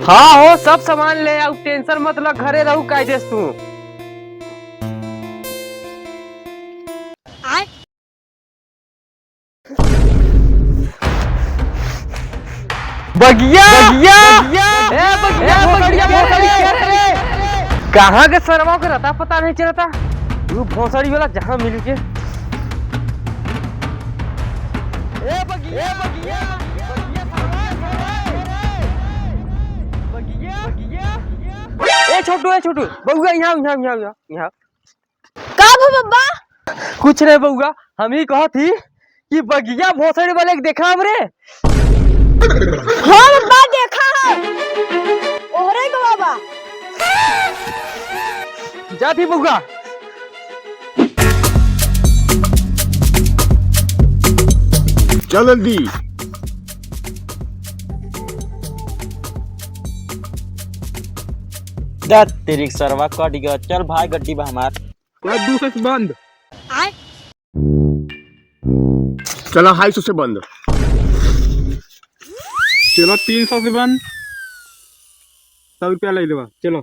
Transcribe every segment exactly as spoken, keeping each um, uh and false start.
हाँ हो, सब सामान ले आउ, tension मत ल, घरे रहू कायदे से तू। बगिया, बगिया, बगिया। ए, बगिया, ए, बगिया, बगिया, बगिया। कहाँ के सरवा के रहता, पता नहीं चलता। वो भोसड़ी वाला जहाँ मिल के। ए, बगिया, बगिया, बगिया, बगिया, बगिया। ए, छोटू, ए, छोटू, बउआ, यहाँ, यहाँ, यहाँ, यहाँ, यहाँ। का भा बब्बा? कुछ नहीं बउआ, हम ही कहत ही कि बगिया भोसड़ी वाले के देखा हमरे। हाँ बब्बा, देखा है। ओहरे के बाबा। जात ही बउआ। चल जल्दी। दत तेरी सरवा कट गया। चल भाई, गड्डी बा हमार। चला, दू सौ से बंद। आय। चला, ढाई सौ से बंद। चला, तीन सौ से बंद। सौ रुपया ले लेबा, चलो।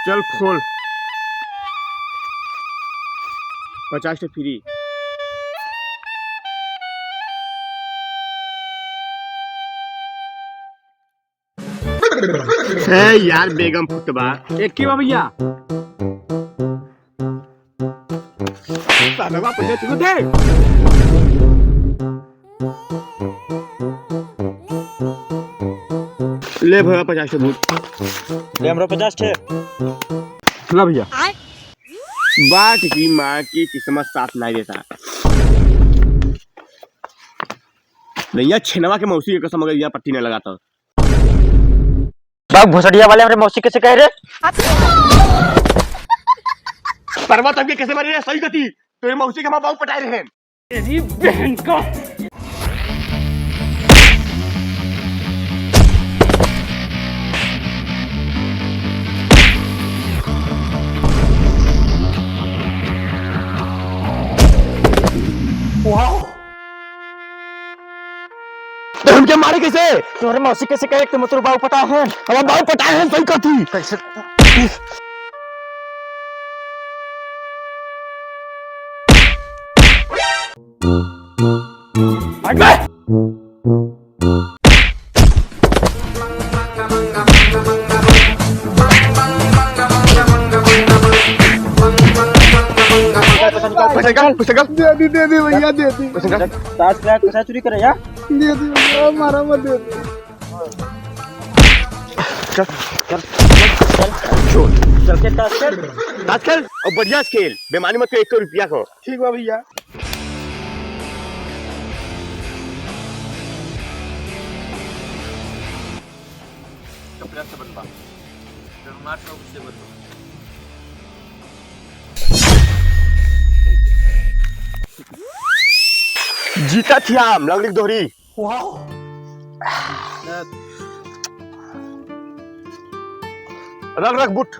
चल, खोल। पचास ठे फ्री। हे यार, बेगम फुटबा। एक की बा भैया? साला बा, पैसा चुकत है। ले भैया, पचास ठे बूट। ले हमरो पचास ठे। ला भैया। बाट की माँ की किस्मत साथ नहीं देता। नैया छेनवा के मौसी के कसम, अगर यहाँ पट्टी न लगाता। बाप भोसड़िया वाले हमरे मौसी कैसे कह रहे? परवा तब के कैसे मारे रे? सही कती। तेरे मौसी के माँ बाबू पटाए रहे। तेरी बहन का। वाह। तो हमके मारे कैसे? तोहरे मौसी कैसे कहे कि मतलब बाबू पटाए हैं? हमार बाबू पटाए हैं, सही कहती। कैसे? हट बे। पैसा निकाल, पैसा निकाल। दे दी, दे दी भैया, दे दी। पैसा निकाल। ताश का पैसा चोरी करे यार। दे दी भैया, मारा मत, दे दी। चल, चल, चल, चल। चल के ताश खेल। ताश खेल, और बढ़िया से खेल। बेमानी मत कर, एक रुपया को। ठीक बा भैया। कपड़ा से बनवा। तो हमार शौक से बनवा। जीता थी हम, लंगड़ी दोहरी। वाओ। रख, रख बूट।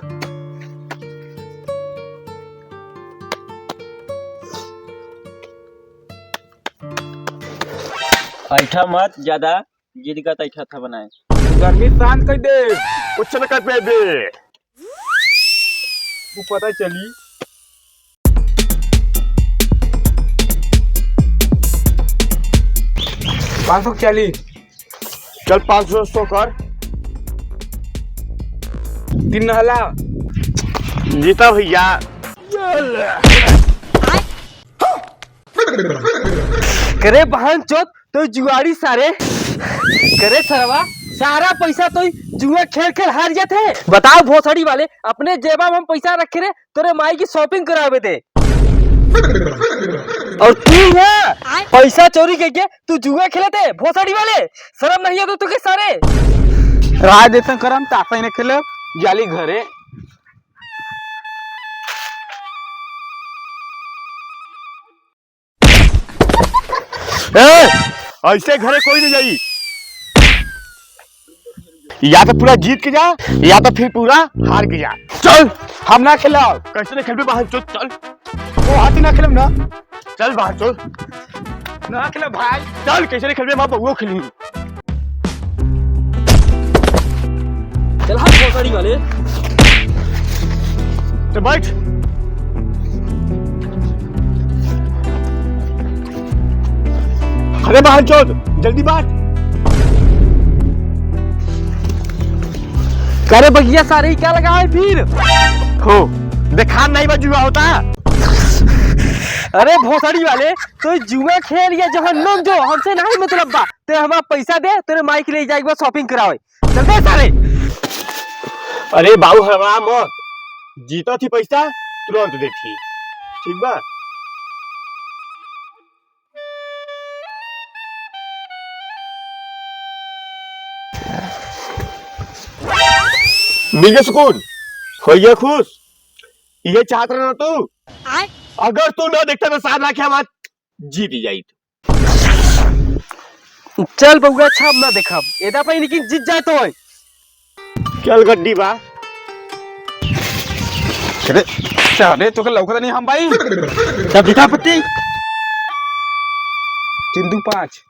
ऐठा मत ज्यादा, जिद का तैठा था बनाए। गर्मी शांत कर दे। कुछ न कर पाएबे। वो पता चली। पाँच सौ चालीस। चल, पाँच सौ, सौ कर। तीन नहला। जीता भैया। करे बहन चोद, तो जुआड़ी सारे। करे सरवा, सारा पैसा तो जुआ खेल खेल हार जात है। बताओ भोसड़ी वाले, अपने जेबा में हम पैसा रखे रहे, तोरे माई की shopping करावे दे। और तू यहाँ पैसा चोरी करके तू जुआ खेलत है, भोसड़ी वाले, शर्म नहीं है तो तुके सारे। राज जैसन करम, तासा ही न खेले, जाली घरे। ए, ऐसे घरे कोई नहीं जाई। या तो पूरा जीत के जा, या तो फिर पूरा हार के जा। चल, हम ना खेलब। कैसे नहीं खेलबे बाहर? चल, चल। वो हाथ ना खेलब ना। चल बाहर, चल। ना खेला भाई। चल, कैसे नहीं खेलबे, माँ बउआ खेली। चल हाँ, भोसड़ी वाले। तो बैठ। अरे बहनचोद, जल्दी बैठ। अरे भैया, सारे ही क्या लगा है फिर? हो, देखान नहीं बा जुआ होता। अरे भोसड़ी वाले, तो जुआ खेल या जहन्नम जो, हमसे नहीं मतलब बा। ते हमारा पैसा दे, तेरे माई के लिए जाएगा shopping करावे। चल दे सारे। अरे बाबू, हड़बड़ा मत, जीतत ही पैसा तुरंत देथी, ठीक बा? मिल गया सुकून, हो गया खुश। ये चाहत रहा ना तू? आय? अगर तू ना देखता तो साथ रखे हमार जीत जाई। चल बउआ, अच्छा हम ना देखब। एदा पाई लेकिन जीत जाए तो होय। चल गड्डी बा। अरे, सारे तोके लौकत नहीं हम भाई। सब दिखा पत्ती। चिंदू पाँच।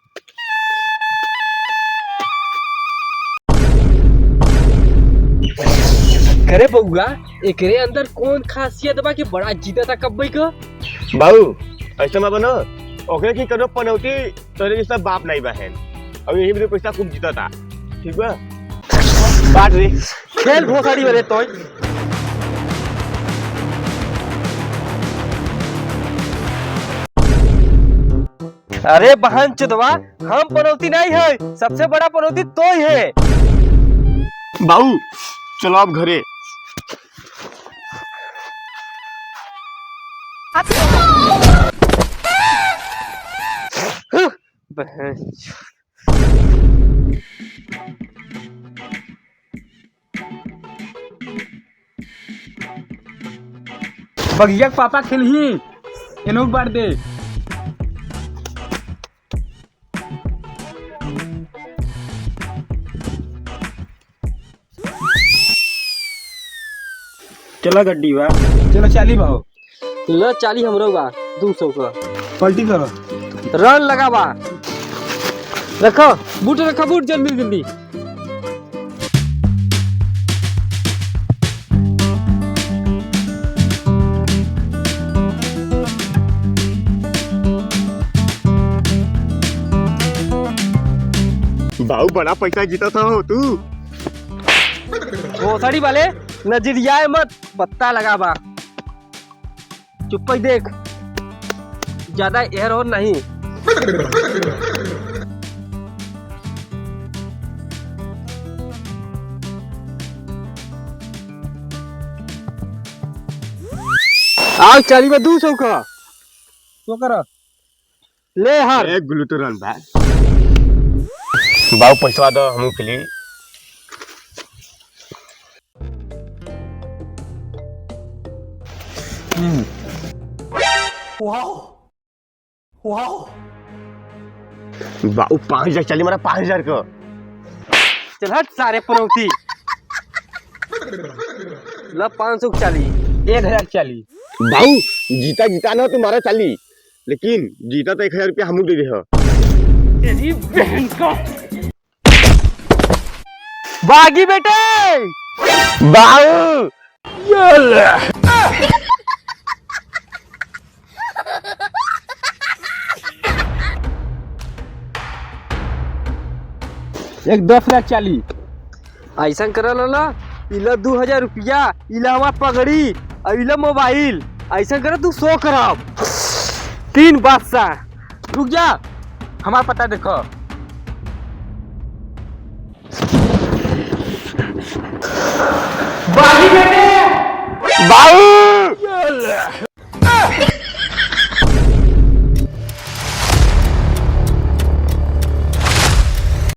करे बउआ, एकरे अंदर कौन खासियत बा कि बड़ा जीता था कब्बई को? बाबू, ऐसा मत बनो। ओकरे की करो पनौती, तोरे जैसा बाप नहीं बहन। अब यही मेरे पैसा खूब जीता था, ठीक बा? बात रे। खेल भोसड़ी वाले तोय। अरे बहन चोदवा, हम पनौती नहीं है, सबसे बड़ा पनौती तोय है। बाबू, चलो आप घरे। बहन। बगिया के पापा खेलही, एनहु बार दे। चला गड्डी बा। चलो चाली बा हो। ल चाली हमरो बा, दू सौ का। पलटी करो। रन लगा बा। रखो, बूट रखो, बूट जल्दी जल्दी। बाऊ बड़ा पैसा जीता था हो तू। भोसड़ी वाले नजरियाए मत, पत्ता लगा बा। चुप्पई देख, ज्यादा एहर ओहर नहीं। आओ, चाली में दू सौ का। तो कर। ले हर। ए, गुलू तो रन बा। बाऊ, पैसा दो, हमू के लिए। हम्म। वाओ। वाओ। बाऊ, पाँच हजार चाली मारा, पाँच हजार का। चल हट सारे पनौती। ल पाँच सौ के चाली। एक हजार चाली। बाऊ, जीता जीता ना तुम्हारा चाली, लेकिन जीता तो एक हजार रुपया हमू दे दे हो। तेरी बहन का। बागी बेटे। बाऊ। ये ले। एक दस हजार चाली। ऐसा कर लाला, इला दू हजार रुपया, इला हमार पगड़ी, और इला मोबाइल। ऐसा कर तू सौ कराब। तीन बादशाह। रुक जा, हमार पता देखो। बागी बेटे! बाऊ!